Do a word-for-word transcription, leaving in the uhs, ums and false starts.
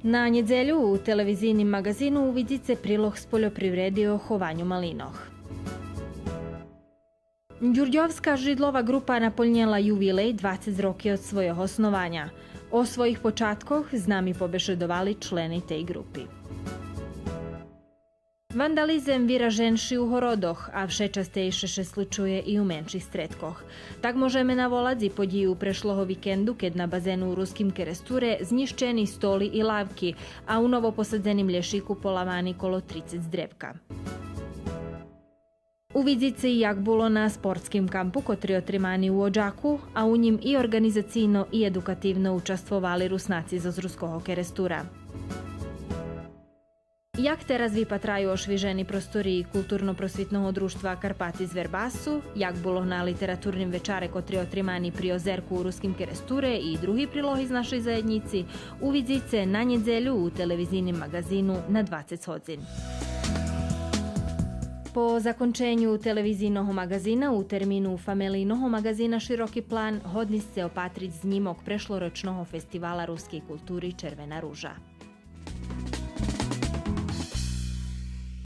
На нєдзелю у телевизийним маґазину увидзице прилог з польопривреди о хованю малинох. Дюрдьовска жридлова ґрупа наполнєла ювилей двацец роки од свойого основаня. О своїх початкох з нами побешедовали члени тей ґрупи. Вандализем вираженши у городох, а вше частейше ше случує и у менших стредкох. Так можеме наволац и подїю прешлого викенду, кед на базену у Руским Керестуре знїщени столи и лавки, а у новопосадзеним лєшику поламани коло трицец древка. Увидзице як було на спортским кампу, котри отримани у Оджаку, а у нїм и орґанизацийно и едукативно участвовали Руснаци зоз Руского Керестура. Як тераз випатраю ошвижени просториї Културно-просвитного дружтва Карпати з Вербасу, як було на литературним вечаре, котри отримани при Озерку у Руским Керестуре, и други прилоги з нашей заєднїци, увидзице на нєдзелю у телевизийним маґазину на двацец годзин. По законченю телевизийного маґазина у термину фамелийного маґазина Широки план годни сце опатриц знїмок прешлорочного фестивала рускей култури Червена ружа.